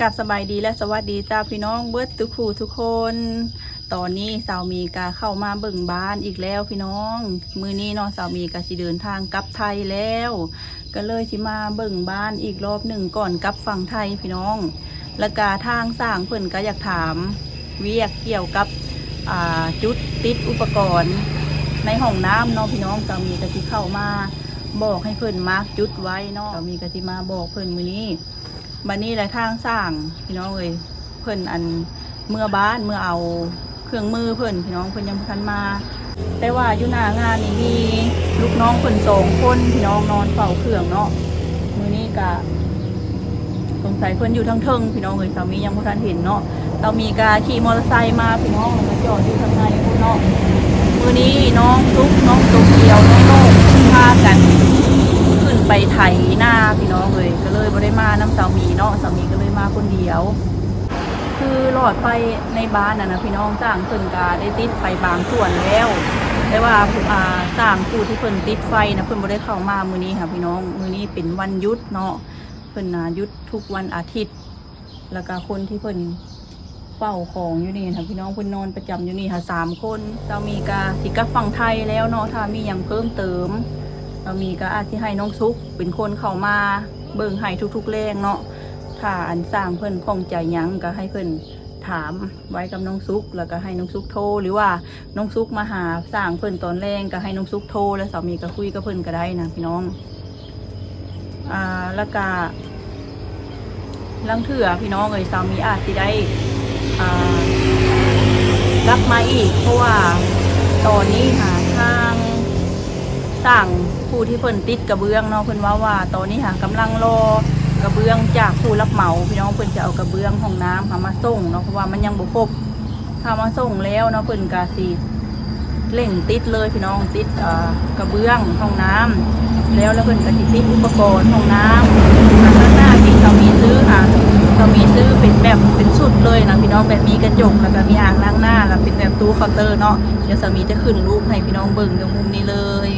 ກາບສະບາຍດີ ແລະ ສະຫວັດດີຈ້າ ພີ່ນ້ອງເບິດທຸກຜູ້ທຸກຄົນ. ຕອນນີ້ສາວໝີກະເຂົ້າມາເບິ່ງບ້ານອີກແລ້ວ ພີ່ນ້ອງ. ມື້ນີ້ເນາະ ສາວໝີກະຊິເດີນທາງກັບໄທແລ້ວ ກະເລີຍຊິມາເບິ່ງບ້ານອີກລອບໜຶ່ງກ່ອນກັບຝັ່ງໄທ ພີ່ນ້ອງ. ແລ້ວກະທາງຊ່າງເພິ່ນກະຢາກຖາມວຽກກ່ຽວກັບ ອ່າ ຈຸດຕິດອຸປະກອນໃນຫ້ອງນ້ຳເນາະ ພີ່ນ້ອງ. ສາວໝີກະຊິເຂົ້າມາບອກໃຫ້ເພິ່ນມາກຈຸດໄວ້ເນາະ. ສາວໝີກະຊິມາບອກເພິ່ນມື້ນີ້. ບັດນີ້ແຫຼະ ທາງຊ່າງ ພີ່ນ້ອງເອີຍ ເພິ່ນ ອັນ ເມືອບ້ານ ເມືອເອົາເຄື່ອງມືເພິ່ນ ພີ່ນ້ອງ. ເພິ່ນຍັງບໍ່ທັນມາ ແຕ່ວ່າຢູ່ໜ້າງານນີ້ມີລູກນ້ອງເພິ່ນສອງຄົນ ພີ່ນ້ອງ ນອນເຝົ້າເຄື່ອງເນາະ. ມື້ນີ້ກະສົງໄສເພິ່ນຢູ່ທາງເທິງ ພີ່ນ້ອງເອີຍ ສາວໝີຍັງບໍ່ທັນເຫັນເນາະ. ສາວໝີກະຂີ່ມໍເຕີໄຊມາ ພີ່ນ້ອງ ແລ້ວກະຈອດຢູ່ທາງໃນພຸ້ນເນາະ. ມື້ນີ້ນ້ອງສຸກ ນ້ອງໂຕກຽວ ນ້ອງໂນ້ ພາກັນຂຶ້ນໄປໄຖນາ ພີ່ນ້ອງເອີຍ ກະເລີຍບໍ່ໄດ້ມານຳສາວໝີເນາະ. ສາວໝີກະເລີຍມາຄົນດຽວ. ຄືຫຼອດໄຟໃນບ້ານຫັ້ນນະ ພີ່ນ້ອງ ຊ່າງເພິ່ນກະໄດ້ຕິດໄປບາງສ່ວນແລ້ວ ແຕ່ວ່າ ອ່າ ຊ່າງຜູ້ທີ່ເພິ່ນຕິດໄຟນະ ເພິ່ນບໍ່ໄດ້ເຂົ້າມາມື້ນີ້ຫາ ພີ່ນ້ອງ. ມື້ນີ້ເປັນວັນຢຸດເນາະ ເພິ່ນນະຢຸດທຸກວັນອາທິດ. ແລ້ວກະຄົນທີ່ເພິ່ນເຝົ້າຂອງຢູ່ນີ້ຫັ້ນ ພີ່ນ້ອງ ເພິ່ນນອນປະຈຳຢູ່ນີ້ຫາສາມຄົນ. ສາວໝີກະຊິກັບຝັ່ງໄທແລ້ວເນາະ. ຖ້າມີຫຍັງເພີ່ມເຕີມ ສາວໝີກະອາດຊິໃຫ້ນ້ອງສຸກເປັນຄົນເຂົ້າມາເບິ່ງໃຫ້ທຸກໆແລງເນາະ. ຖ້າ ອັນ ຊ່າງເພິ່ນຂ້ອງໃຈຫຍັງກະໃຫ້ເພິ່ນຖາມໄວ້ກັບນ້ອງສຸກ ແລ້ວກະໃຫ້ນ້ອງສຸກໂທ ຫຼືວ່ານ້ອງສຸກມາຫາຊ່າງເພິ່ນຕອນແລງ ກະໃຫ້ນ້ອງສຸກໂທ ແລ້ວສາວໝີກະຄຸຍກັບເພິ່ນກະໄດ້ນະ ພີ່ນ້ອງ. ອ່າ ແລ້ວກະລາງເທື່ອ ພີ່ນ້ອງເອີຍ ສາວໝີອາດຊິໄດ້ ອ່າ ກັບມາອີກ ເພາະວ່າຕອນນີ້ຫາທາງຊ່າງຜູ້ທີ່ເພິ່ນຕິດກະເບື້ອງເນາະ ເພິ່ນເວົ້າວ່າຕອນນີ້ຫາກຳລັງລໍກະເບື້ອງຈາກຜູ້ຮັບເໝົາ ພີ່ນ້ອງ. ເພິ່ນຈະເອົາກະເບື້ອງຫ້ອງນ້ຳຫາມາສົ່ງເນາະ ເພາະວ່າມັນຍັງບໍ່ຄົບ. ຖ້າມາສົ່ງແລ້ວເນາະ ເພິ່ນກະຊິເລັ່ງຕິດເລີຍ ພີ່ນ້ອງ ຕິດ ເອີ ກະເບື້ອງຫ້ອງນ້ຳແລ້ວ ແລ້ວເພິ່ນກະຊິຕິດອຸປະກອນຫ້ອງນ້ຳ. ທາງດ້ານໜ້າທີ່ສາວໝີຊື້ຫາ ສາວໝີຊື້ເປັນແບບເປັນຊຸດເລີຍນະ ພີ່ນ້ອງ ແບບມີກະຈົກ ແລ້ວກະມີອ່າງລ້າງໜ້າ ແລ້ວເປັນແບບຕູ້ເຄົາເຕີເນາະ. ດຽວສາວໝີຈະຂຶ້ນຮູບໃຫ້ພີ່ນ້ອງເບິ່ງຢູ່ມຸມນີ້ເລີຍ.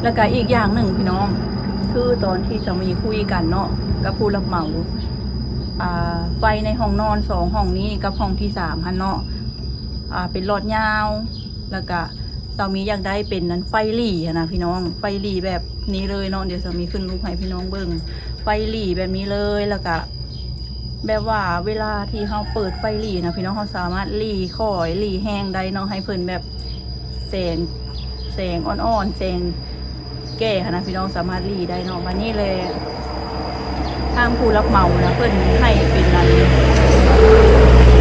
ແລ້ວກະອີກຢ່າງໜຶ່ງ ພີ່ນ້ອງ ຄືຕອນທີ່ສາວໝີຄຸຍກັນເນາະ ກັບຜູ້ຮັບເໝົາ ອ່າ ໄຟໃນຫ້ອງນອນສອງຫ້ອງນີ້ກັບຫ້ອງທີສາມຫັ້ນເນາະ ອ່າ ເປັນຫຼອດຍາວ ແລ້ວກະສາວໝີຢາກໄດ້ເປັນອັນໄຟຫຼີຫັ້ນນະ ພີ່ນ້ອງ ໄຟຫຼີແບບນີ້ເລີຍເນາະ. ດຽວສາວໝີຂຶ້ນຮູບໃຫ້ພີ່ນ້ອງເບິ່ງ ໄຟຫຼີແບບນີ້ເລີຍ. ແລ້ວກະແບບວ່າເວລາທີ່ເຮົາເປີດໄຟຫຼີນະ ພີ່ນ້ອງ ເຮົາສາມາດຫຼີຄ່ອຍຫຼີແຮງໄດ້ເນາະ ໃຫ້ເພິ່ນແບບແສງ ແສງອ່ອນໆ ແສງແກ່ຫັ້ນນະ ພີ່ນ້ອງ ສາມາດຫຼີໄດ້ເນາະ. ບາດນີ້ແຫຼະ ທາງຜູ້ຮັບເໝົານະ ເພິ່ນໃຫ້ເປັນອັນ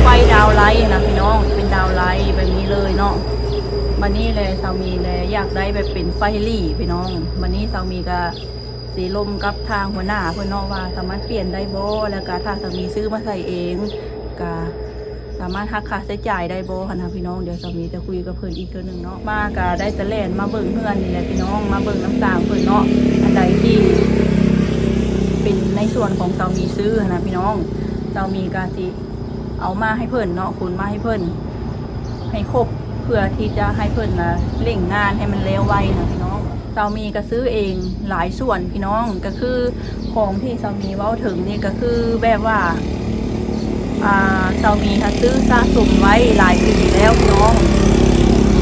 ໄຟດາວໄລນະ ພີ່ນ້ອງ ເປັນດາວໄລແບບນີ້ເລີຍເນາະ. ບາດນີ້ແຫຼະ ສາວໝີແລະ ຢາກໄດ້ແບບເປັນໄຟຫຼີ ພີ່ນ້ອງ. ບາດນີ້ສາວໝີກະຊິລົມກັບທາງຫົວໜ້າເພິ່ນເນາະ ວ່າສາມາດປ່ຽນໄດ້ບໍ່ ແລ້ວກະຖ້າສາວໝີຊື້ມາໃສ່ເອງ ກະ ສາມາດຫັກຄ່າໃຊ້ຈ່າຍໄດ້ບໍ່ຫັ້ນນະ ພີ່ນ້ອງ. ດຽວສາວໝີຈະຄຸຍກັບເພິ່ນອີກເທື່ອໜຶ່ງເນາະ. ມາກະໄດ້ແຕ່ແລ່ນມາເບິ່ງເຮືອນນີ້ແຫຼະ ພີ່ນ້ອງ ມາເບິ່ງນຳຊ່າງເພິ່ນເນາະ. ອັນໃດທີ່ເປັນໃນສ່ວນຂອງສາວໝີຊື້ຫັ້ນນະ ພີ່ນ້ອງ ສາວໝີກະຊິເອົາມາໃຫ້ເພິ່ນເນາະ ຂົນມາໃຫ້ເພິ່ນໃຫ້ຄົບ ເພື່ອທີ່ຈະໃຫ້ເພິ່ນນະເລັ່ງງານໃຫ້ມັນແລ້ວໄວນະ ພີ່ນ້ອງ. ສາວໝີກະຊື້ເອງຫຼາຍສ່ວນພີ່ນ້ອງ ກະຄືຂອງທີ່ສາວໝີເວົ້າເຖິງນີ້ກະຄືແບບວ່າ ອ່າ ສາວໝີຫາຊື້ສະສົມໄວ້ຫຼາຍປີແລ້ວພີ່ນ້ອງ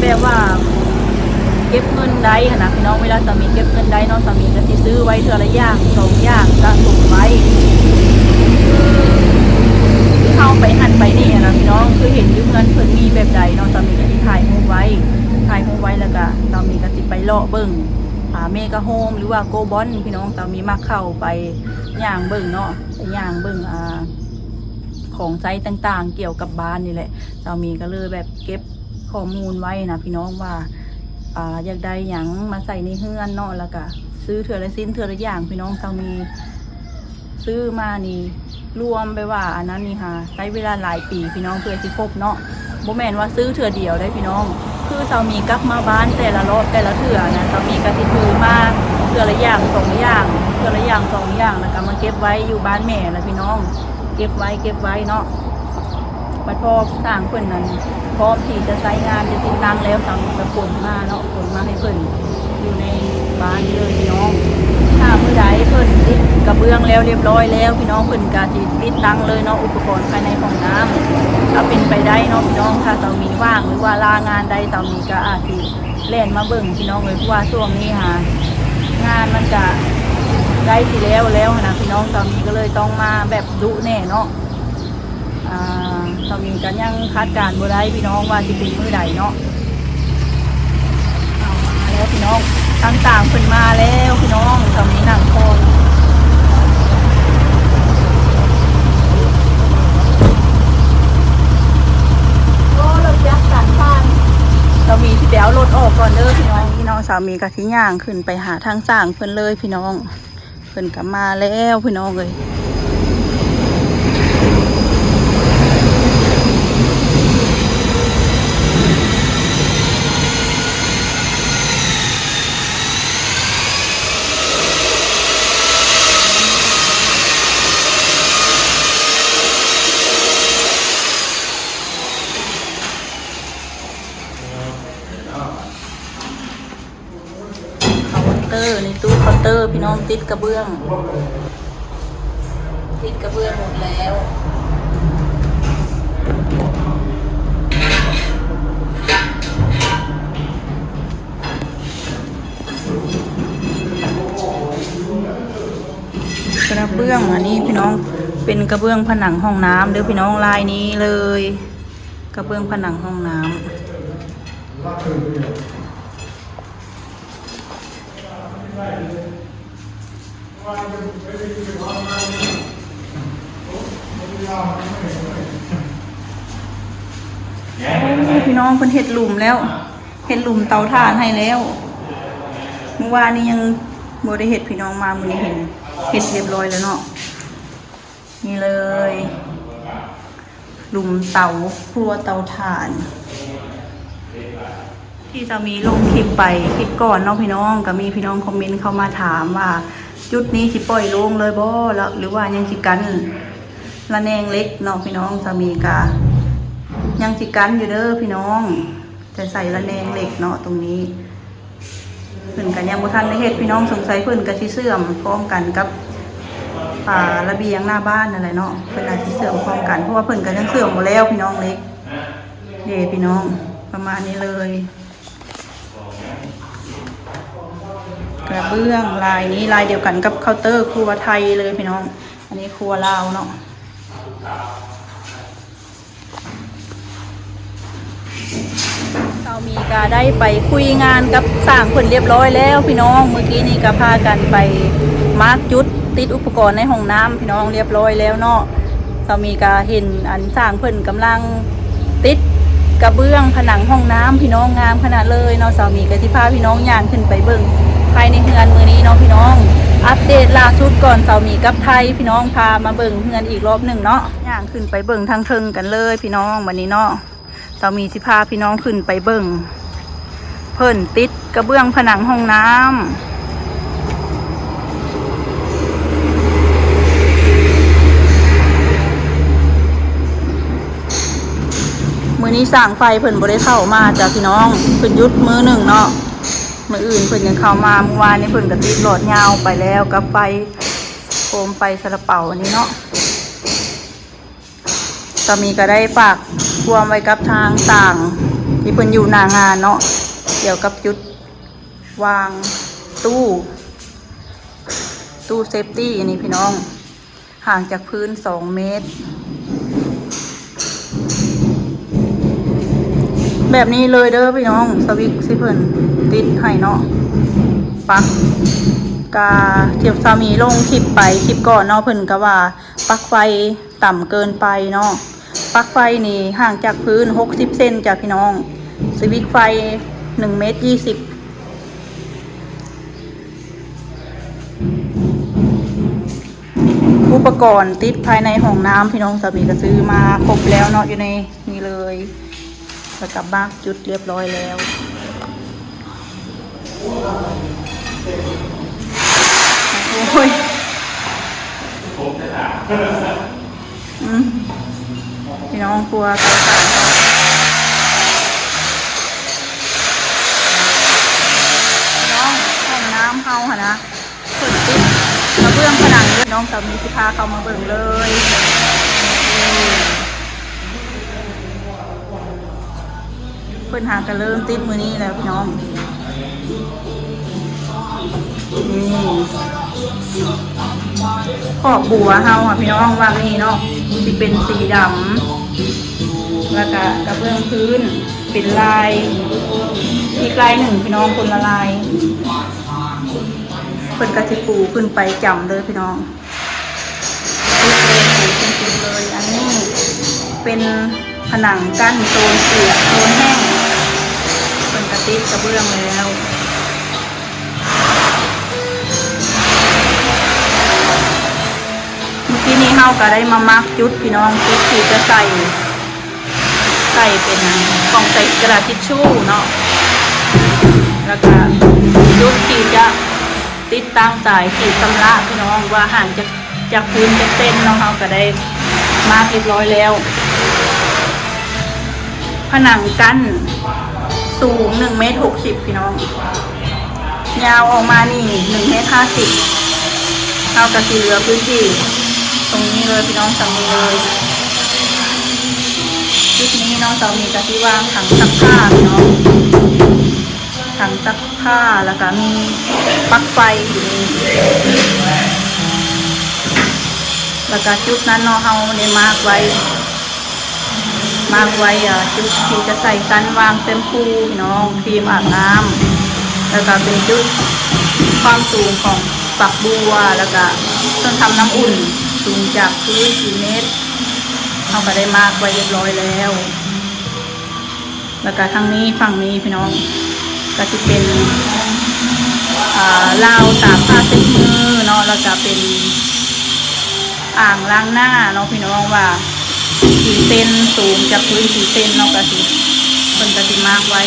ແບບວ່າເກັບເງິນໄດ້ຫັ້ນນະພີ່ນ້ອງ. ເວລາສາວໝີເກັບເງິນໄດ້ເນາະ ສາວໝີກະຊິຊື້ໄວ້ເທື່ອລະຢ່າງສອງຢ່າງສະສົມໄວ້ ຄືເຮົາໄປຫັ້ນໄປນີ້ຫັ້ນນະພີ່ນ້ອງ ຄືເຫັນຢູ່ເຮືອນເພິ່ນມີແບບໃດເນາະ ສາວໝີກະຊິຖ່າຍຮູບໄວ້ ຖ່າຍຮູບໄວ້ ແລ້ວກະສາວໝີກະຊິໄປເລາະເບິ່ງ ອ່າ ເມກາໂຮມ ຫຼືວ່າໂກບອນພີ່ນ້ອງ. ສາວໝີມັກເຂົ້າໄປຍ່າງເບິ່ງເນາະ ໄປຍ່າງເບິ່ງ ອ່າ ຂອງໃຊ້ຕ່າງໆ ກ່ຽວກັບບ້ານນີ້ແຫຼະ. ສາວໝີກະເລີຍແບບເກັບຂໍ້ມູນໄວ້ນະພີ່ນ້ອງວ່າ ອ່າ ຢາກໄດ້ຫຍັງມາໃສ່ໃນເຮືອນເນາະ ແລ້ວກະຊື້ເທື່ອລະຊິ້ນເທື່ອລະຢ່າງພີ່ນ້ອງ. ສາວໝີ ຊື້ມານີ້ລວມແບບວ່າອັນນັ້ນນີ້ຫາໃຊ້ເວລາຫຼາຍປີພີ່ນ້ອງ ເພື່ອຊິຄົບເນາະ. ບໍ່ແມ່ນວ່າຊື້ເທື່ອດຽວໄດ໋ພີ່ນ້ອງ ຄືສາວໝີກັບມາບ້ານແຕ່ລະລອບແຕ່ລະເທື່ອນະ ສາວໝີກະຊິຖືມາເທື່ອລະຢ່າງສອງຢ່າງ ເທື່ອລະຢ່າງສອງຢ່າງ ແລ້ວກະມາເກັບໄວ້ຢູ່ບ້ານແມ່ລະພີ່ນ້ອງ ເກັບໄວ້ ເກັບໄວ້ເນາະ. ບັດພໍຊ່າງເພິ່ນນັ້ນພ້ອມທີ່ຈະໃຊ້ງານຈະຕິດຕັ້ງແລ້ວ ສາວໝີກະຂົນມາເນາະ ຂົນມາໃຫ້ເພິ່ນຢູ່ໃນບ້ານເລີຍພີ່ນ້ອງ. ຖ້າມື້ໃດເພິ່ນຕິດ ກະເບື້ອງແລ້ວລຽບຮ້ອຍແລ້ວພີ່ນ້ອງ, ເພິ່ນກະຊິຕິດຕັ້ງເລີຍເນາະ ອຸປະກອນພາຍໃນຫ້ອງນ້ຳ. ຖ້າເປັນໄປໄດ້ເນາະພີ່ນ້ອງ, ຖ້າສາວມີວ່າງ ຫຼືວ່າລາງານໃດ ສາວມີກະອາດຊິແລ່ນມາເບິ່ງພີ່ນ້ອງເອີຍ, ເພາະວ່າຊ່ວງນີ້ຫາງານມັນກະໃກ້ຊິແລ້ວແລ້ວຫັ້ນນະພີ່ນ້ອງ, ສາວມີກະເລີຍຕ້ອງມາແບບດຸແດ່ເນາະ. ອ່າ ສາວມີກະຍັງຄາດການບໍ່ໄດ້ພີ່ນ້ອງວ່າຊິເປັນມື້ໃດເນາະ. ເອົາ ມາແລ້ວພີ່ນ້ອງ, ທາງຊ່າງເພິ່ນມາແລ້ວພີ່ນ້ອງ, ສາວມີນັ່ງກ່ອນ. ໂອ້ ລົດຈັກສັນຜ່ານ, ສາວມີຊິໄປເອົາລົດອອກກ່ອນເດີພີ່ນ້ອງ. ພີ່ນ້ອງ ສາວມີກະຊິຍ່າງຂຶ້ນໄປຫາທາງຊ່າງເພິ່ນເລີຍພີ່ນ້ອງ. ເພິ່ນກະມາແລ້ວພີ່ນ້ອງເອີຍ. ເຄົາເຕີ ໃນຕູ້ເຄົາເຕີພີ່ນ້ອງ, ຕິດກະເບື້ອງ ຕິດກະເບື້ອງໝົດແລ້ວ. ກະເບື້ອງອັນນີ້ພີ່ນ້ອງ ເປັນກະເບື້ອງຜະໜັງຫ້ອງນ້ຳເດີພີ່ນ້ອງ, ລາຍນີ້ເລີຍ ກະເບື້ອງຜະໜັງຫ້ອງນ້ຳ. ໂອ້ ພີ່ນ້ອງ ເພິ່ນເຮັດຫຼຸມແລ້ວ ເຮັດຫຼຸມເຕົາຖ່ານໃຫ້ແລ້ວ. ມື້ວານນີ້ຍັງບໍ່ໄດ້ເຮັດພີ່ນ້ອງ, ມາມື້ນີ້ເຫັນເຮັດລຽບຮ້ອຍແລ້ວເນາະ. ນີ້ເລີຍ ຫຼຸມເຕົາ ຄົວເຕົາຖ່ານ ທີ່ສາມີລົງຄລິບໄປຄລິບກ່ອນເນາະພີ່ນ້ອງ, ກະມີພີ່ນ້ອງຄອມເມັນເຂົ້າມາຖາມວ່າ ຈຸດນີ້ຊິປ່ອຍໂລ່ງເລີຍບໍ່ ລະ ຫຼືວ່າຍັງຊິກັ້ນລະແນງເຫຼັກເນາະພີ່ນ້ອງ. ສາມີກະຍັງຊິກັ້ນຢູ່ເດີພີ່ນ້ອງ, ຈະໃສ່ລະແນງເຫຼັກເນາະ ຕົງນີ້. ເພິ່ນກະຍັງບໍ່ທັນໄດ້ເຮັດພີ່ນ້ອງ, ສົງໄສເພິ່ນກະຊິເຊື່ອມພ້ອມກັນກັບ ອ່າ ລະບຽງໜ້າບ້ານນັ້ນແຫຼະເນາະ, ເພິ່ນອາດຊິເຊື່ອມພ້ອມກັນ ເພາະວ່າເພິ່ນກະຍັງເຊື່ອມບໍ່ແລ້ວພີ່ນ້ອງເຫຼັກເດ້ພີ່ນ້ອງ. ປະມານນີ້ເລີຍ ກະເບື້ອງລາຍນີ້ ລາຍດຽວກັນກັບເຄົາເຕີຄົວໄທເລີຍພີ່ນ້ອງ, ອັນນີ້ຄົວລາວເນາະ. ສາວມີກະໄດ້ໄປຄຸຍງານກັບຊ່າງເພິ່ນລຽບຮ້ອຍແລ້ວພີ່ນ້ອງ. ມື້ກີ້ນີ້ກະພາກັນໄປມາກຈຸດຕິດອຸປະກອນໃນຫ້ອງນ້ຳພີ່ນ້ອງ ລຽບຮ້ອຍແລ້ວເນາະ. ສາວມີກະເຫັນອັນຊ່າງເພິ່ນກຳລັງຕິດກະເບື້ອງຜະໜັງຫ້ອງນ້ຳພີ່ນ້ອງ, ງາມຂະໜາດເລີຍເນາະ. ສາວມີກະຊິພາພີ່ນ້ອງຍ່າງຂຶ້ນໄປເບິ່ງພາຍໃນເຮືອນມື້ນີ້ເນາະພີ່ນ້ອງ. ອັບເດດລ່າສຸດກ່ອນສາວມີກັບໄທພີ່ນ້ອງ, ພາມາເບິ່ງເຮືອນອີກລອບໜຶ່ງເນາະ. ຍ່າງຂຶ້ນໄປເບິ່ງທາງເທິງກັນເລີຍພີ່ນ້ອງ ບັດນີ້ເນາະ. ສາວມີຊິພາພີ່ນ້ອງຂຶ້ນໄປເບິ່ງ ເພິ່ນຕິດກະເບື້ອງຜະໜັງຫ້ອງນ້ຳ. ມື້ນີ້ຊ່າງໄຟເພິ່ນບໍ່ໄດ້ເຂົ້າມາຈ້ະພີ່ນ້ອງ, ເພິ່ນຢຸດມື້ໜຶ່ງເນາະ, ມື້ອື່ນເພິ່ນຍັງເຂົ້າມາ. ມື້ວານນີ້ເພິ່ນກະຕິດຫຼອດຍາວໄປແລ້ວກັບໄຟໂຄມໄຟຊາລາເປົາອັນນີ້ເນາະ. ສາມີກະໄດ້ຝາກຄວາມໄວ້ກັບທາງຊ່າງທີ່ເພິ່ນຢູ່ໜ້າງານເນາະ, ກ່ຽວກັບຈຸດວາງຕູ້ ຕູ້ເຊຟຕີອັນນີ້ພີ່ນ້ອງ, ຫ່າງຈາກພື້ນສອງເມດ ແບບນີ້ເລີຍເດີພີ່ນ້ອງ. ສະວິດທີ່ເພິ່ນຕິດໃຫ້ເນາະ, ປັກ ກະ ທີ່ສາມີລົງຄລິບໄປ ຄລິບກ່ອນເນາະ, ເພິ່ນກະວ່າປັກໄຟ ຕ່ຳເກີນໄປເນາະ. ປັກໄຟນີ້ຫ່າງຈາກພື້ນຫົກສິບເຊັນຈ້ະພີ່ນ້ອງ, ສະວິດໄຟໜຶ່ງເມດຊາວ. ອຸປະກອນຕິດພາຍໃນຫ້ອງນ້ຳພີ່ນ້ອງ, ສາມີກະຊື້ມາຄົບແລ້ວເນາະ, ຢູ່ໃນນີ້ເລີຍ. ແລ້ວກະມາກຈຸດລຽບຮ້ອຍແລ້ວ. ໂອ້ຍ ອືມ ພີ່ນ້ອງ ຄົວ ພີ່ນ້ອງ ຫ້ອງນ້ຳເຮົາຫັ້ນນະ ເພິ່ນຕິດກະເ ເບື້ອງຜະໜັງເດີ ນ້ອງສາວມີຊິພາເຂົ້າມາເບິ່ງເລີຍ. ເພິ່ນຫາກະເລີ່ມຕິດມື້ນີ້ແລ້ວພີ່ນ້ອງ. ນີ້ ຂອບບົວເຮົາອະພີ່ນ້ອງ ວ່າງນີ້ເນາະ ຊິເປັນສີດຳ ແລ້ວກະກະເບື້ອງພື້ນເປັນລາຍ ອີກລາຍໜຶ່ງພີ່ນ້ອງ ຄົນລະລາຍ. ເພິ່ນກະຊິປູຂຶ້ນໄປຈ້ຳເລີຍພີ່ນ້ອງ. ຕິດເລີຍ ເລີຍ. ອັນນີ້ເປັນຜະໜັງກັ້ນໂຊນເປີກໂຊນແຫ້ງ ເພິ່ນກະຕິດກະເບື້ອງແລ້ວ. ມື້ກີ້ນີ້ເຮົາກະໄດ້ມາມາກຈຸດພີ່ນ້ອງ ຈຸດທີ່ຈະໃສ່ ໃສ່ເປັນ ກອງໃສ່ກະດາດທິດຊູເນາະ ແລ້ວກະຈຸດທີ່ຈະຕິດຕັ້ງສາຍສີຊຳລະພີ່ນ້ອງ ວ່າຫ່າງຈາກ ຈາກພື້ນຈັກເຊັນເນາະ ເຮົາກະໄດ້ມາກຮຽບຮ້ອຍແລ້ວ. ຜະໜັງກັ້ນສູງໜຶ່ງເມດຫົກສິບພີ່ນ້ອງ ຍາວອອກມານີ້ໜຶ່ງເມດຫ້າສິບ ເຮົາກະຊິເຫຼືອພື້ນທີ່ຕົງນີ້ເລີຍພີ່ນ້ອງ ສ່ຳນີ້ເລີຍ. ຈຸດນີ້ນ້ອງສາວມີກະຊິວາງຖັງຊັກຜ້າພີ່ນ້ອງ ຖັງຊັກຜ້າ ແລ້ວກະມີປັລັກໄຟຢູ່ນີ້ ແລ້ວກະຈຸດນັ້ນເນາະ ເຮົາໄດ້ມາກໄວ້ ມາກໄວ້ ເອີ ຈຸດທີ່ຈະໃສ່ຊັ້ນວາງແຊມພູພີ່ນ້ອງ ຄຣີມອາບນ້ຳ ແລ້ວກະເປັນຈຸດຄວາມສູງຂອງຝັກບົວ ແລ້ວກະເຄື່ອງທຳນ້ຳອຸ່ນ ສູງຈາກພື້ນສີ່ເມດ ເຮົາກະໄດ້ມາກໄວ້ຮຽບຮ້ອຍແລ້ວ. ແລ້ວກະທາງນີ້ ຝັ່ງນີ້ພີ່ນ້ອງ ກະຊິເປັນ ອ່າ ລາວຕາກຜ້າເຊັດມືເນາະ ແລ້ວກະເປັນອ່າງລ້າງໜ້າເນາະພີ່ນ້ອງ ວ່າສີ່ເຊັນ ສູງຈາກພື້ນສີ່ເຊັນເນາະ ກະຊິ ເພິ່ນກະຊິມາກໄວ້.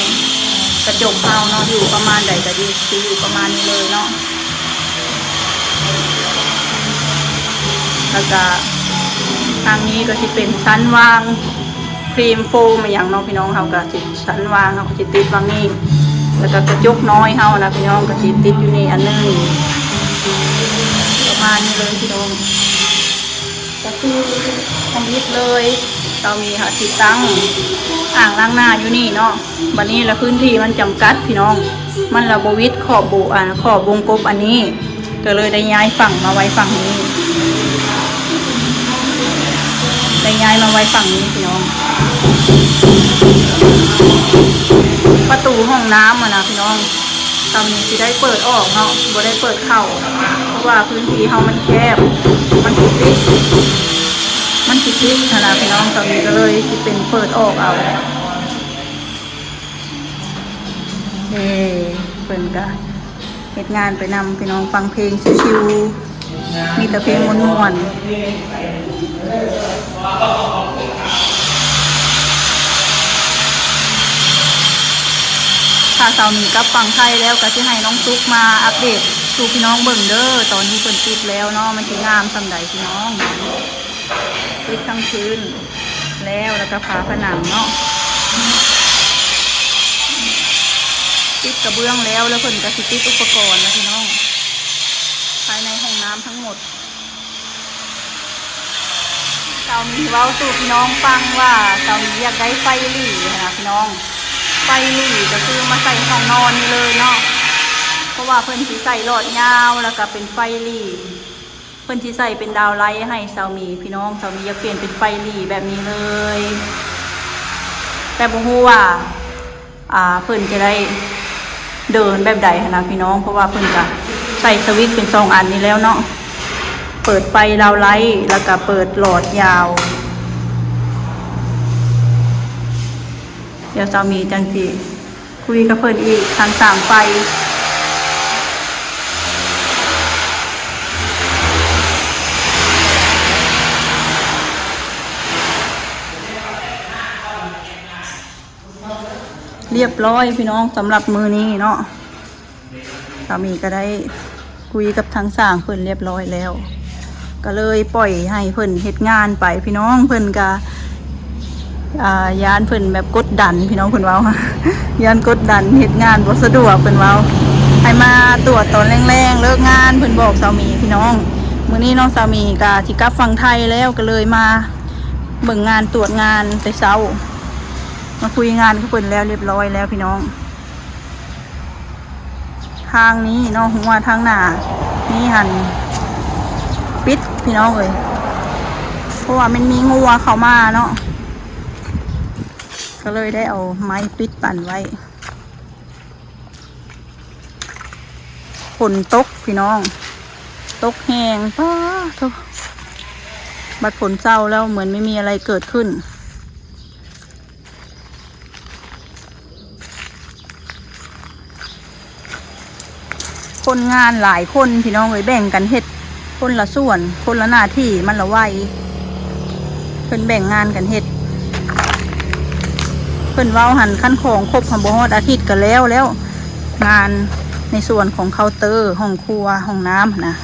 ກະຈົກເຮົາເນາະ ຢູ່ປະມານໃດກະຢູ່ ຊິຢູ່ປະມານນີ້ເລີຍເນາະ. ແລ້ວກະທາງນີ້ກະຊິເປັນຊັ້ນວາງຄຣີມໂຟມອີ່ຫຍັງເນາະພີ່ນ້ອງ ເຮົາກະຊິ ຊັ້ນວາງເຮົາກະຊິຕິດວາງນີ້ ແລ້ວກະກະຈົກນ້ອຍເຮົານະພີ່ນ້ອງ ກະຊິຕິດຢູ່ນີ້ອັນໜຶ່ງ ປະມານນີ້ເລີຍພີ່ນ້ອງ. ກະຄືທຳອິດເລີຍ ເຮົາມີຫາຕິດຕັ້ງອ່າງລ້າງໜ້າຢູ່ນີ້ເນາະ. ບາດນີ້ລະພື້ນທີ່ມັນຈຳກັດພີ່ນ້ອງ ມັນລະບໍ່ວິດຂອບໂບ ອັນ ຂອບວົງກົບອັນນີ້ ກະເລີຍໄດ້ຍ້າຍຝັ່ງມາໄວ້ຝັ່ງນີ້ ໄດ້ຍ້າຍມາໄວ້ຝັ່ງນີ້ພີ່ນ້ອງ. ປະຕູຫ້ອງນ້ຳຫັ້ນນະພີ່ນ້ອງ ສາວມີຊິໄດ້ເປີດອອກເນາະ ບໍ່ໄດ້ເປີດເຂົ້າ ເພາະວ່າພື້ນທີ່ເຮົາມັນແຄບ ມັນຊິຕິດ ມັນຊິຕິດຫັ້ນນະພີ່ນ້ອງ ສາວມີກະເລີຍຊິເປັນເປີດອອກເອົາ. ເອີ ເພິ່ນກະເຮັດງານໄປນຳພີ່ນ້ອງ ຟັງເພງຊິວໆ ມີແຕ່ເພງມ່ວນໆ. ຖ້າສາວມີກັບຝັ່ງໄທແລ້ວ ກະຊິໃຫ້ນ້ອງຕຸກມາອັບເດດສູ່ພີ່ນ້ອງເບິ່ງເດີ ຕອນທີ່ເພິ່ນຕິດແລ້ວເນາະ ມັນຊິງາມສ່ຳໃດພີ່ນ້ອງ. ຕິດທັງພື້ນແລ້ວ ແລ້ວກະຝາຜະໜັງເນາະ ຕິດກະເບື້ອງແລ້ວ ແລ້ວເພິ່ນກະຊິຕິດອຸປະກອນແລ້ວພີ່ນ້ອງ ພາຍໃນຫ້ອງນ້ຳທັງໝົດ. ສາວມີເວົ້າສູ່ພີ່ນ້ອງຟັງວ່າ ສາວມີຢາກໄດ້ໄຟຫຼີຫັ້ນນະພີ່ນ້ອງ ໄຟຫຼີກະຄືມາໃສ່ຫ້ອງນອນນີ້ເລີຍເນາະ ເພາະວ່າເພິ່ນຊິໃສ່ຫຼອດຍາວ ແລ້ວກະເປັນໄຟຫຼີ ເພິ່ນຊິໃສ່ເປັນດາວໄລໃຫ້ສາວມີພີ່ນ້ອງ ສາວມີຢາກປ່ຽນເປັນໄຟຫຼີແບບນີ້ເລີຍ ແຕ່ບໍ່ຮູ້ວ່າ ອ່າ ເພິ່ນຈະໄດ້ເດີນແບບໃດຫັ້ນນະພີ່ນ້ອງ ເພາະວ່າເພິ່ນກະໃສ່ສະວິດເປັນສອງອັນນີ້ແລ້ວເນາະ ເປີດໄຟດາວໄລ ແລ້ວກະເປີດຫຼອດຍາວ. ດຽວສາວມີຈັ່ງຊິ ຄຸຍກັບເພິ່ນອີກທັງສາມຝ່າຍ. ຮຽບຮ້ອຍພີ່ນ້ອງ ສຳລັບມື້ນີ້ເນາະ ສາມີກະໄດ້ ຄຸຍກັບທາງຊ່າງເພິ່ນຮຽບຮ້ອຍແລ້ວ ກະເລີຍປ່ອຍໃຫ້ເພິ່ນເຮັດງານໄປພີ່ນ້ອງ. ເພິ່ນກະ ອ່າ ຢ້ານເພິ່ນແບບກົດດັນພີ່ນ້ອງ ເພິ່ນເວົ້າ ຢ້ານກົດດັນເຮັດງານບໍ່ສະດວກ ເພິ່ນເວົ້າ ໃຫ້ມາຕວດຕອນແລງໆ ເລີກງານ ເພິ່ນບອກສາມີພີ່ນ້ອງ. ມື້ນີ້ນ້ອງສາວມີກະຊິກັບຝັ່ງໄທແລ້ວ ກໍເລີຍມາເບິ່ງງານ ຕວດງານແຕ່ເຊົ້າ ມາຄຸຍງານກັບເພິ່ນແລ້ວຮຽບຮ້ອຍແລ້ວພີ່ນ້ອງ. ທາງນີ້ເນາະ ຮົ້ວທາງໜ້ານີ້ຫັ້ນປິດພີ່ນ້ອງເອີຍ ເພາະວ່າມັນມີງົວເຂົ້າມາເນາະ ກໍເລີຍໄດ້ເອົາໄມ້ປິດປັ້ນໄວ້. ຝົນຕົກພີ່ນ້ອງ ຕົກແຮງ ປາໂທ້ ບັດຝົນເຊົາແລ້ວເໝືອນໄມ່ມີອະໄລເກີດຂຶ້ນ. ຄົນງານຫຼາຍຄົນພີ່ນ້ອງເອີຍ ແບ່ງກັນເຮັດ ຄົນລະສ່ວນ ຄົນລະໜ້າທີ່ ມັນລະໄວ ເພິ່ນແບ່ງງານກັນເຮັດ. ເພິ່ນເວົ້າຫັ້ນ ຄັນຂອງຄົບຫັ້ນບໍ່ຮອດອາທິດກໍແລ້ວແລ້ວ ງານໃນສ່ວນຂອງເຄົາເຕີ ຫ້ອງຄົວ ຫ້ອງນ້ຳຫັ້ນນະ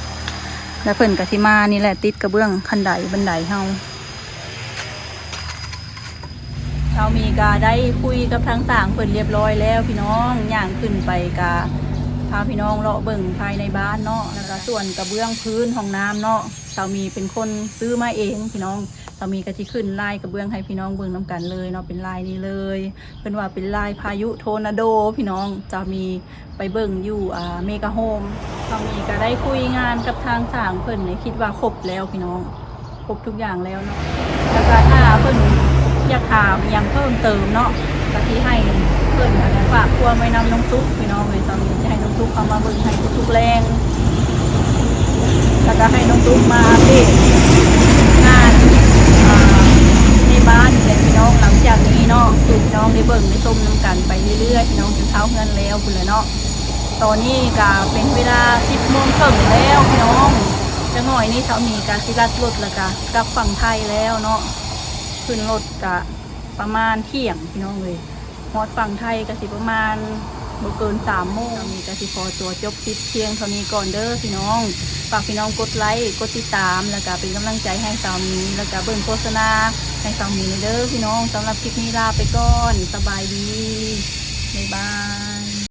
ແລ້ວເພິ່ນກໍຊິມານີ້ແຫຼະ ຕິດກະເບື້ອງຂັ້ນໄດບັນໄດເຮົາ. ສາວມີກະໄດ້ຄຸຍກັບທາງຊ່າງເພິ່ນຮຽບຮ້ອຍແລ້ວພີ່ນ້ອງ ຍ່າງຂຶ້ນໄປກະພາພີ່ນ້ອງເລາະເບິ່ງພາຍໃນບ້ານເນາະ ແລ້ວກະສ່ວນກະເບື້ອງພື້ນຫ້ອງນ້ຳເນາະ ສາວມີເປັນຄົນຊື້ມາເອງພີ່ນ້ອງ. ສາວມີກະຊິຂຶ້ນລາຍກະເບື້ອງໃຫ້ພີ່ນ້ອງເບິ່ງນຳກັນເລີຍເນາະ ເປັນລາຍນີ້ເລີຍ ເພິ່ນວ່າເປັນລາຍພາຍຸໂທນາໂດພີ່ນ້ອງ. ສາວມີ ໄປເບິ່ງຢູ່ ອ່າ ເມກາໂຮມ ສາວມີກະໄດ້ຄຸຍງານກັບທາງຊ່າງເພິ່ນນີ້ ຄິດວ່າຄົບແລ້ວພີ່ນ້ອງ ຄົບທຸກຢ່າງແລ້ວເນາະ ແລ້ວກະຖ້າເພິ່ນຢາກຖາມອີ່ຫຍັງເພີ່ມເຕີມເນາະ ກະຊິໃຫ້ເພິ່ນ ອັນນັ້ນ ຝາກຄວາມໄວ້ນຳນ້ອງຕຸກພີ່ນ້ອງເອີຍ. ສາວມີຈະໃຫ້ນ້ອງຕຸກເຂົ້າມາເບິ່ງໃຫ້ທຸກໆແລງ ແລ້ວກະໃຫ້ນ້ອງຕຸກມາອັບເດດງານ ອ່າ ໃນບ້ານນີ້ແຫຼະພີ່ນ້ອງ ຫຼັງຈາກນີ້ເນາະ ໃຫ້ພີ່ນ້ອງໄດ້ເບິ່ງໄດ້ຊົມນຳກັນໄປເລື້ອຍໆ ພີ່ນ້ອງ ຈົນເຊົາເຮືອນແລ້ວພຸ້ນແຫຼະເນາະ. ຕອນນີ້ກະເປັນເວລາສິບໂມງເຄິ່ງແລ້ວພີ່ນ້ອງ ຈັກໜ້ອຍນີ້ສາວມີກະຊິລັດລົດ ແລ້ວກະກັບຝັ່ງໄທແລ້ວເນາະ. ຂຶ້ນລົດກະປະມານທ່ຽງພີ່ນ້ອງເອີຍ ຮອດຝັ່ງໄທກະຊິປະມານບໍ່ເກີນສາມໂມງ. ສາວມີກະຊິຂໍຕົວຈົບຄລິບພຽງເທົ່ານີ້ກ່ອນເດີພີ່ນ້ອງ. ຝາກພີ່ນ້ອງກົດໄລ ກົດຕິດຕາມ ແລ້ວກະເປັນກຳລັງໃຈໃຫ້ສາວມີ ແລ້ວກະເບິ່ງໂຄສະນາໃຫ້ສາວມີແດ່ເດີພີ່ນ້ອງ. ສຳລັບຄລິບນີ້ລາໄປກ່ອນ ສະບາຍດີ ບາຍບາຍ.